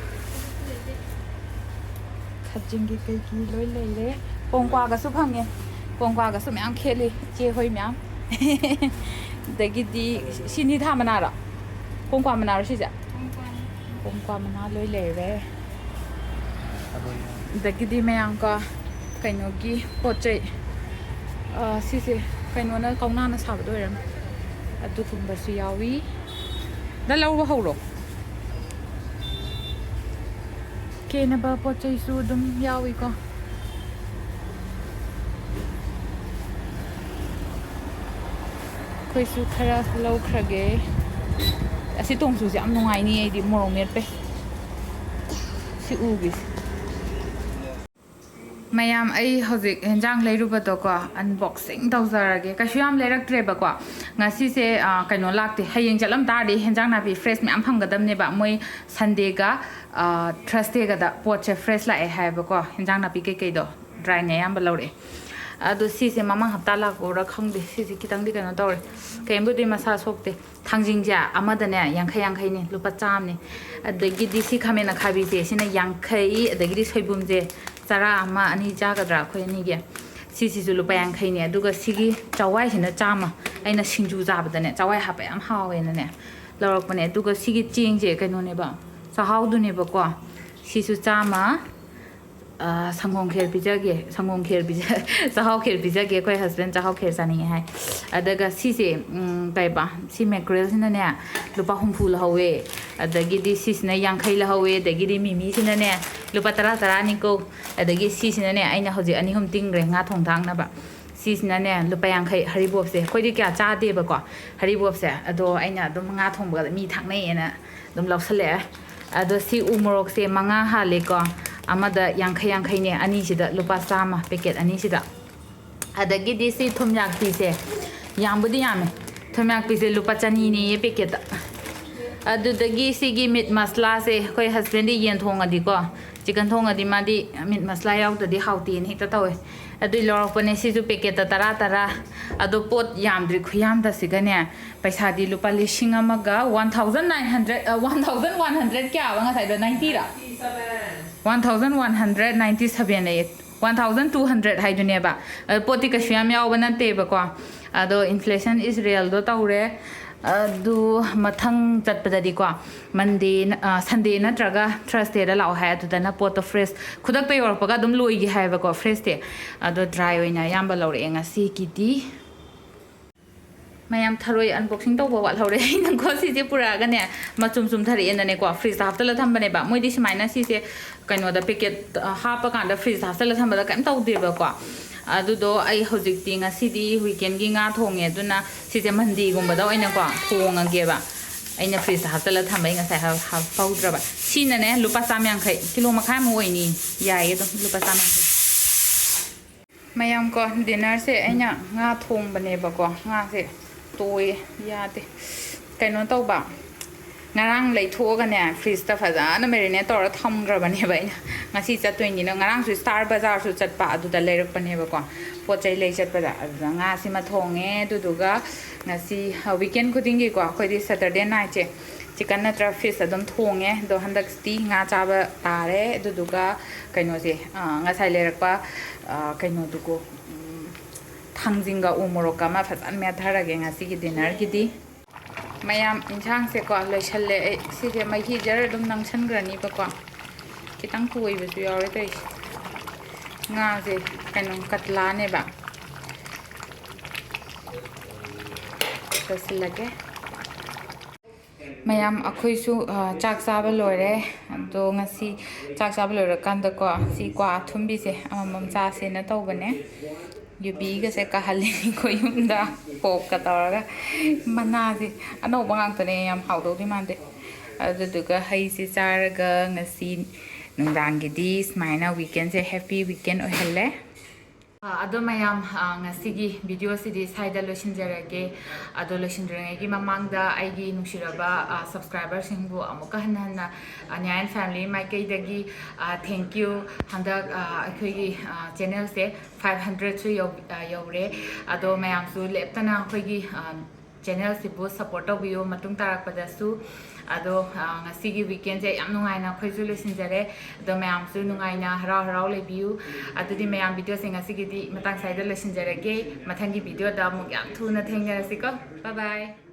ꯈꯖꯤꯡꯒꯤ ꯀꯩꯒꯤ ꯂꯣꯏ ꯂꯩꯔꯦ꯫ ꯀꯣꯡꯀ꯭ꯋꯥꯒꯁꯨ ꯐꯪꯉꯦ꯫ ꯀꯣꯡꯀ꯭ꯋꯥꯒꯁꯨ ꯃꯌꯥꯝ ꯈꯦꯠꯂꯤ, ꯏꯆꯦ ꯍꯣꯏ ꯃꯌꯥꯝ꯫ ꯑꯗꯒꯤꯗꯤ ꯁꯤ ꯅꯤꯊꯥ ꯃꯅꯥꯔꯣ? ꯀꯣꯡꯀ꯭ꯋꯥ ꯃꯅꯥꯔꯣ ꯁꯤꯁꯦ? ꯀꯣꯡꯀ꯭ꯋꯥ ꯃꯅꯥ ꯂꯣꯏ ꯂꯩꯔꯦ꯫ ꯑꯗꯒꯤꯗꯤ ꯃꯌꯥꯝꯀꯣ ꯀꯩꯅꯣꯒꯤ ꯄꯣꯠ ꯆꯩ, ꯑ, ꯁꯤꯁꯦ ꯀꯩꯅꯣꯅ, ꯀꯧꯅꯥꯅ ꯁꯥꯕꯗꯣ ꯑꯣꯏꯔꯝꯅꯤ꯫ ꯑꯗꯨꯒꯨꯝꯕꯁꯨ ꯌꯥꯎꯏ꯫ ꯗ ꯂꯧꯕ ꯍꯧꯔꯣ꯫ ꯀꯦꯅꯕ ꯄꯣꯠ ꯆꯩꯁꯨ ꯑꯗꯨꯝ ꯌꯥꯎꯏꯀꯣ꯫ ꯑꯩꯈꯣꯏꯁꯨ ꯈꯔ ꯂꯧꯈ꯭ꯔꯒꯦ꯫ ꯑꯁꯤ ꯇꯣꯡꯆꯨꯁꯦ ꯌꯥꯝ ꯅꯨꯡꯉꯥꯏꯅꯤ ꯑꯩꯗꯤ ꯃꯣꯔꯣꯛ ꯃꯦꯠꯄꯩ꯫ ꯁꯤ ꯎꯒꯤꯁꯦ꯫ ꯃꯌꯥꯝ, ꯑꯩ ꯍꯧꯖꯤꯛ ꯍꯦꯟꯖꯥꯡ ꯂꯩꯔꯨꯕꯗꯣꯀꯣ, unboxing ꯇꯧꯖꯔꯒꯦ꯫ ꯀꯩꯁꯨ ꯌꯥꯝ ꯂꯩꯔꯛꯇ꯭ꯔꯦꯕꯀꯣ꯫ ꯉꯁꯤꯁꯦ, ꯑ, ꯀꯩꯅꯣ ꯂꯥꯛꯇꯦ꯫ ꯍꯌꯦꯡ ꯆꯠꯂꯝ ꯇꯥꯔꯗꯤ ꯍꯦꯟꯖꯥꯡ ꯅꯥꯄꯤ fresh ꯃꯌꯥꯝ ꯐꯪꯒꯗꯕꯅꯦꯕ꯫ ꯃꯣꯏ Sundayꯒ, ꯑ, Thursdayꯒꯗ ꯄꯣꯠꯁꯦ fresh ꯂꯥꯛꯑꯦ ꯍꯥꯏꯌꯦꯕꯀꯣ꯫ ꯍꯦꯟꯖꯥꯡ ꯅꯥꯄꯤ ꯀꯩꯀꯩꯗꯣ dryꯅꯦ ꯑꯌꯥꯝꯕ ꯂꯧꯔꯛꯑꯦ꯫ ꯑꯗꯣ ꯁꯤꯁꯦ ꯃꯃꯥꯡ ꯍꯞꯇꯥ ꯂꯥꯛꯄ ꯎꯔꯥ ꯈꯪꯗꯦ꯫ ꯁꯤꯁꯦ ꯈꯤꯇꯪꯗꯤ ꯀꯩꯅꯣ ꯇꯧꯔꯦ꯫ ꯀꯩꯝꯕꯨꯗꯤ ꯃꯁꯥ ꯁꯣꯛꯇꯦ꯫ ꯊꯥꯡꯖꯤꯡꯁꯦ ꯑꯃꯗꯅꯦ ꯌꯥꯡꯈꯩ ꯌꯥꯡꯈꯩꯅꯤ, ꯂꯨꯄꯥ ꯆꯥꯝꯃꯅꯤ꯫ ꯑꯗꯒꯤꯗꯤ ꯁꯤ ꯈꯥꯃꯦꯟ ꯑꯈꯥꯕꯤꯁꯦ, ꯁꯤꯅ ꯌꯥꯡꯈꯩ, ꯑꯗꯒꯤꯗꯤ ꯁꯣꯏꯕꯨꯝꯁꯦ ꯆꯔꯥ ꯑꯃ ꯑꯅꯤ ꯆꯥꯒꯗ꯭ꯔꯥ ꯑꯩꯈꯣꯏ ꯑꯅꯤꯒꯤ? ꯁꯤꯁꯤꯁꯨ ꯂꯨꯄꯥ ꯌꯥꯡꯈꯩꯅꯤ꯫ ꯑꯗꯨꯒ ꯁꯤꯒꯤ ꯆꯋꯥꯏꯁꯤꯅ ꯆꯥꯝꯃ꯫ ꯑꯩꯅ ꯁꯤꯡꯖꯨ ꯆꯥꯕꯗꯅꯦ ꯆꯋꯥꯏ ꯍꯥꯞꯄ ꯌꯥꯝ ꯍꯥꯎꯋꯦꯅꯅꯦ ꯂꯧꯔꯛꯄꯅꯦ꯫ ꯑꯗꯨꯒ ꯁꯤꯒꯤ ꯆꯦꯡꯁꯦ ꯀꯩꯅꯣꯅꯦꯕ, ꯆꯥꯛꯍꯥꯎꯗꯨꯅꯦꯕꯀꯣ꯫ ꯁꯤꯁꯨ ꯆꯥꯝꯃ꯫ ꯑ, ꯁꯪꯒꯣꯝ ꯈꯦꯔ ꯄꯤꯖꯒꯦ, ꯁꯪꯒꯣꯝ ꯈꯦꯔ ꯄꯤꯖ-, ꯆꯥꯛꯍꯥꯎ ꯈꯦꯔ ꯄꯤꯖꯒꯦ, ꯑꯩꯈꯣꯏ husband ꯆꯥꯛꯍꯥꯎ ꯈꯦꯔ ꯆꯥꯅꯤꯡꯉꯦ ꯍꯥꯏ꯫ ꯑꯗꯨꯒ ꯁꯤꯁꯦ, ꯎꯝ, ꯀꯩꯕ, ꯁꯤ mackerelꯁꯤꯅꯅꯦ, ꯂꯨꯄꯥ ꯍꯨꯝꯐꯨ ꯂꯧꯍꯧꯋꯦ꯫ ꯑꯗꯒꯤꯗꯤ ꯁꯤꯁꯤꯅ ꯌꯥꯡꯈꯩ ꯂꯧꯍꯧꯋꯦ꯫ ꯑꯗꯒꯤꯗꯤ ꯃꯤꯃꯤꯁꯤꯅꯅꯦ, ꯂꯨꯄꯥ ꯇꯔꯥ ꯇꯔꯥꯅꯤꯀꯣ꯫ ꯑꯗꯒꯤ ꯁꯤꯁꯤꯅꯅꯦ, ꯑꯩꯅ ꯍꯧꯖꯤꯛ ꯑꯅꯤ ꯑꯍꯨꯝ ꯇꯤꯡꯈ꯭ꯔꯦ ꯉꯥ ꯊꯣꯡ ꯊꯥꯛꯅꯕ꯫ ꯁꯤꯁꯤꯅꯅꯦ, ꯂꯨꯄꯥ ꯌꯥꯡꯈꯩ꯫ ꯍꯔꯤꯕꯣꯞꯁꯦ ꯑꯩꯈꯣꯏꯗꯤ ꯀꯌꯥ ꯆꯥꯗꯦꯕꯀꯣ, ꯍꯔꯤꯕꯣꯞꯁꯦ꯫ ꯑꯗꯣ ꯑꯩꯅ ꯑꯗꯨꯝ ꯉꯥ ꯊꯣꯡꯕꯒ ꯃꯤ ꯊꯥꯛꯅꯩꯌꯦꯅ ꯑꯗꯨꯝ ꯂꯧꯁꯜꯂꯛꯑꯦ꯫ ꯑꯗꯣ ꯁꯤ ꯎ ꯃꯣꯔꯣꯛꯁꯦ ꯃꯉꯥ ꯍꯥꯜꯂꯦꯀꯣ, ꯑꯃꯗ ꯌꯥꯡꯈꯩ ꯌꯥꯡꯈꯩꯅꯦ, ꯑꯅꯤꯁꯤꯗ ꯂꯨꯄꯥ ꯆꯥꯝꯃ, packet ꯑꯅꯤꯁꯤꯗ꯫ ꯑꯗꯒꯤꯗꯤ ꯁꯤ ꯊꯨꯝ ꯌꯥꯛꯄꯤꯁꯦ, ꯌꯥꯝꯕꯨꯗꯤ ꯌꯥꯝꯃꯦ, ꯊꯨꯝ ꯌꯥꯛꯄꯤꯁꯦ ꯂꯨꯄꯥ ꯆꯅꯤꯅꯦꯌꯦ packetꯇ꯫ ꯑꯗꯨꯗꯒꯤ ꯁꯤꯒꯤ meat masalaꯁꯦ, ꯑꯩꯈꯣꯏ husbandꯗꯤ ꯌꯦꯟ ꯊꯣꯡꯉꯗꯤꯀꯣ, chicken ꯊꯣꯡꯉꯗꯤ ꯃꯥꯗꯤ meat masala ꯌꯥꯎꯗ꯭ꯔꯗꯤ ꯍꯥꯎꯇꯦꯅ ꯍꯦꯛꯇ ꯇꯧꯋꯦ꯫ ꯑꯗꯨꯏ ꯂꯧꯔꯛꯄꯅꯦ꯫ ꯁꯤꯁꯨ packetꯇ ꯇꯔꯥ ꯇꯔꯥ꯫ ꯑꯗꯣ ꯄꯣꯠ ꯌꯥꯝꯗ꯭ꯔꯤ ꯈꯨꯌꯥꯝꯗꯁꯤꯒꯅꯦ, ꯄꯩꯁꯥꯗꯤ ꯂꯨꯄꯥ ꯂꯤꯁꯤꯡ ꯑꯃꯒ one thousand nine hundred, ꯑ, one thousand one hundred ꯀꯌꯥꯕ ꯉꯁꯥꯏꯗꯣ? Ninetyꯔꯥ? One thousand one hundred ninety seven ꯑꯌꯦ꯫ One thousand two hundred ꯍꯥꯏꯗꯨꯅꯦꯕ꯫ ꯑꯗꯣ ꯄꯣꯠꯇꯤ ꯀꯩꯁꯨ ꯌꯥꯝ ꯌꯥꯎꯕ ꯅꯠꯇꯦꯕꯀꯣ꯫ ꯑꯗꯣ inflation is realꯗꯣ ꯇꯧꯔꯦ꯫ ꯑꯗꯨ ꯃꯊꯪ ꯆꯠꯄꯗꯗꯤꯀꯣ, Monday ꯅ-, ꯑ, Sunday ꯅꯠꯇ꯭ꯔꯒ Thursdayꯗ ꯂꯥꯛꯑꯣ ꯍꯥꯏ꯫ ꯑꯗꯨꯗꯅ ꯄꯣꯠꯇꯣ fresh, ꯈꯨꯗꯛꯇ ꯌꯧꯔꯛꯄꯒ ꯑꯗꯨꯝ ꯂꯣꯏꯒꯤ ꯍꯥꯏꯕꯀꯣ, freshꯇꯤ꯫ ꯑꯗꯣ dry ꯑꯣꯏꯅ ꯑꯌꯥꯝꯕ ꯂꯧꯔꯛꯑꯦ ꯉꯁꯤꯒꯤꯗꯤ꯫ ꯃꯌꯥꯝ, ꯊꯔꯣꯏ unboxing ꯇꯧꯕ ꯋꯥꯠꯍꯧꯔꯦ꯫ ꯑꯩꯅꯀꯣ ꯁꯤꯁꯦ ꯄꯨꯔꯛꯑꯒꯅꯦ, ꯃꯆꯨꯝ ꯆꯨꯝꯊꯔꯛꯑꯦꯅꯅꯦꯀꯣ, fridgeꯇ ꯍꯥꯞꯆꯜꯂ ꯊꯝꯕꯅꯦꯕ꯫ ꯃꯣꯏꯗꯤ ꯁꯨꯃꯥꯏꯅ ꯁꯤꯁꯦ ꯀꯩꯅꯣꯗ, packet, ꯑ, ꯍꯥꯞꯄꯀꯥꯟꯗ fridgeꯇ ꯍꯥꯞꯆꯜꯂ ꯊꯝꯕꯗ ꯀꯩꯝ ꯇꯧꯗꯦꯕꯀꯣ꯫ ꯑꯗꯨꯗꯣ ꯑꯩ ꯍꯧꯖꯤꯛꯇꯤ, ꯉꯁꯤꯗꯤ weekendꯒꯤ ꯉꯥ ꯊꯣꯡꯉꯦ, ꯑꯗꯨꯅ ꯁꯤꯁꯦ Mondayꯒꯨꯝꯕꯗ ꯑꯣꯏꯅꯀꯣ ꯊꯣꯡꯉꯒꯦꯕ꯫ ꯑꯩꯅ fridgeꯇ ꯍꯥꯞꯆꯜꯂ ꯊꯝꯕ, ꯑꯩ ꯉꯁꯥꯏ ꯍꯥꯞ-, ꯍꯥꯞꯍꯧꯗ꯭ꯔꯕ꯫ ꯁꯤꯅꯅꯦ ꯂꯨꯄꯥ ꯆꯥꯝ ꯌꯥꯡꯈꯩ, ꯀꯤꯂꯣ ꯃꯈꯥꯏꯃꯨꯛ ꯑꯣꯏꯅꯤ꯫ ꯌꯥꯏꯌꯦ ꯑꯗꯨꯝ, ꯂꯨꯄꯥ ꯆꯥꯝ ꯌꯥꯡꯈꯩ꯫ ꯃꯌꯥꯝ ꯀꯣ, dinnerꯁꯦ ꯑꯩꯅ ꯉꯥ ꯊꯣꯡꯕꯅꯦꯕꯀꯣ, ꯉꯥꯁꯦ ꯇꯣꯏꯌꯦ, ꯌꯥꯗꯦ꯫ ꯀꯩꯅꯣ ꯇꯧꯕ, ꯉꯔꯥꯡ ꯂꯩꯊꯣꯛꯑꯒꯅꯦ, fridgeꯇ ꯐꯖꯅ marinate ꯇꯧꯔ ꯊꯝꯈ꯭ꯔꯕꯅꯦꯕ ꯑꯩꯅ꯫ ꯉꯁꯤ ꯆꯠꯇꯣꯏꯅꯤꯅ, ꯉꯔꯥꯡꯁꯨ Star Bazaarꯁꯨ ꯆꯠꯄ, ꯑꯗꯨꯗ ꯂꯩꯔꯛꯄꯅꯦꯕꯀꯣ, ꯄꯣꯠ ꯆꯩ ꯂꯩ ꯆꯠꯄꯗ꯫ ꯑꯗꯨꯗ ꯉꯥꯁꯤꯃ ꯊꯣꯡꯉꯦ, ꯑꯗꯨꯗꯨꯒ ꯉꯁꯤ, ꯑ, weekend ꯈꯨꯗꯤꯡꯒꯤꯀꯣ, ꯑꯩꯈꯣꯏꯗꯤ Saturday nightꯁꯦ chicken ꯅꯠꯇ꯭ꯔ fish ꯑꯗꯨꯝ ꯊꯣꯡꯉꯦ꯫ ꯑꯗꯣ ꯍꯟꯗꯛꯇꯤ ꯉꯥ ꯆꯥꯕ ꯇꯥꯔꯦ꯫ ꯑꯗꯨꯗꯨꯒ ꯀꯩꯅꯣꯁꯦ, ꯑ, ꯉꯁꯥꯏ ꯂꯩꯔꯛꯄ, ꯑ, ꯀꯩꯅꯣꯗꯨꯒꯣ, ꯎꯝ, ꯊꯥꯡꯖꯤꯡꯒ ꯎ ꯃꯣꯔꯣꯛꯀ ꯑꯃ ꯐꯖꯅ ꯃꯦꯠꯊꯔꯒꯦ ꯉꯁꯤꯒꯤ dinnerꯒꯤꯗꯤ꯫ ꯃꯌꯥꯝ, ꯏꯟꯁꯥꯡꯁꯦꯀꯣ ꯂꯣꯏꯁꯜꯂꯦ ꯑꯩ꯫ ꯁꯤꯁꯦ ꯃꯍꯤ ꯖꯔ ꯑꯗꯨꯝ ꯅꯪꯁꯟꯈ꯭ꯔꯅꯤꯕꯀꯣ꯫ ꯈꯤꯇꯪ ꯇꯣꯏꯕꯁꯨ ꯌꯥꯎꯔꯦ ꯇꯧꯔꯤꯁꯦ꯫ ꯉꯥꯁꯦ ꯀꯩꯅꯣ, ꯀꯠꯂꯥꯅꯦꯕ꯫ ꯂꯣꯏꯁꯤꯜꯂꯒꯦ꯫ ꯃꯌꯥꯝ, ꯑꯩꯈꯣꯏꯁꯨ, ꯑ, ꯆꯥꯛ ꯆꯥꯕ ꯂꯣꯏꯔꯦ꯫ ꯑꯗꯣ ꯉꯁꯤ ꯆꯥꯛ ꯆꯥꯕ ꯂꯣꯏꯔꯀꯥꯟꯗꯀꯣ, ꯁꯤ ꯀ꯭ꯋꯥ ꯑꯊꯨꯝꯕꯤꯁꯦ ꯑꯃꯃꯝ ꯆꯥꯁꯦꯅ ꯇꯧꯕꯅꯦ꯫ ꯌꯨꯕꯤꯒꯁꯦ ꯀꯥꯍꯜꯂꯤꯅꯤꯀꯣ ꯌꯨꯝꯗ, ꯄꯣꯞꯀ ꯇꯧꯔꯒ꯫ ꯃꯅꯥꯁꯦ ꯑꯅꯧꯕ ꯉꯥꯛꯇꯅꯦ, ꯌꯥꯝ ꯍꯥꯎꯗꯧꯗꯤ ꯃꯥꯟꯗꯦ꯫ ꯑꯗꯨꯗꯨꯒ ꯍꯩꯁꯦ ꯆꯥꯔꯒ ꯉꯁꯤ ꯅꯨꯡꯗꯥꯡꯒꯤꯗꯤ ꯁꯨꯃꯥꯏꯅ weekendꯁꯦ happy weekend ꯑꯣꯏꯍꯜꯂꯦ꯫ ꯑ, ꯑꯗꯣ ꯃꯌꯥꯝ, ꯑ, ꯉꯁꯤꯒꯤ videoꯁꯤꯗꯤ ꯁ꯭ꯋꯥꯏꯗ ꯂꯣꯏꯁꯤꯟꯖꯔꯒꯦ꯫ ꯑꯗꯣ ꯂꯣꯏꯁꯤꯟꯗ꯭ꯔꯤꯉꯩꯒꯤ ꯃꯃꯥꯡꯗ ꯑꯩꯒꯤ ꯅꯨꯡꯁꯤꯔꯕ, ꯑ, subscriberꯁꯤꯡꯕꯨ ꯑꯃꯨꯛꯀ ꯍꯟꯅ ꯍꯟꯅ, ꯑ, ꯅ꯭ꯌꯥꯌꯟ family ꯃꯥꯏꯀꯩꯗꯒꯤ, ꯑ, thank you꯫ ꯍꯟꯗꯛ, ꯑ, ꯑꯩꯈꯣꯏꯒꯤ, ꯑ, channelꯁꯦ five hundredꯁꯨ ꯌꯧ-, ꯑ, ꯌꯧꯔꯦ꯫ ꯑꯗꯣ ꯃꯌꯥꯝꯁꯨ ꯂꯦꯞꯇꯅ ꯑꯩꯈꯣꯏꯒꯤ, ꯑ, channelꯁꯤꯕꯨ support ꯇꯧꯕꯤꯌꯨ ꯃꯇꯨꯡ ꯇꯥꯔꯛꯄꯗꯁꯨ꯫ ꯑꯗꯣ, ꯑ, ꯉꯁꯤꯒꯤ weekendꯁꯦ ꯌꯥꯝ ꯅꯨꯡꯉꯥꯏꯅ ꯑꯩꯈꯣꯏꯁꯨ ꯂꯣꯏꯁꯤꯟꯖꯔꯦ꯫ ꯑꯗꯣ ꯃꯌꯥꯝꯁꯨ ꯅꯨꯡꯉꯥꯏꯅ ꯍꯔꯥꯎ ꯍꯔꯥꯎ ꯂꯩꯕꯤꯌꯨ꯫ ꯑꯗꯨꯗꯤ ꯃꯌꯥꯝ, videoꯁꯦ ꯉꯁꯤꯒꯤꯗꯤ ꯃꯇꯥꯡ ꯁ꯭ꯋꯥꯏꯗ ꯂꯣꯏꯁꯤꯟꯖꯔꯒꯦ꯫ ꯃꯊꯪꯒꯤ videoꯗ ꯑꯃꯨꯛ ꯌꯥꯝ ꯊꯨꯅ ꯊꯦꯡꯅꯔꯁꯤꯀꯣ꯫ Bye bye꯫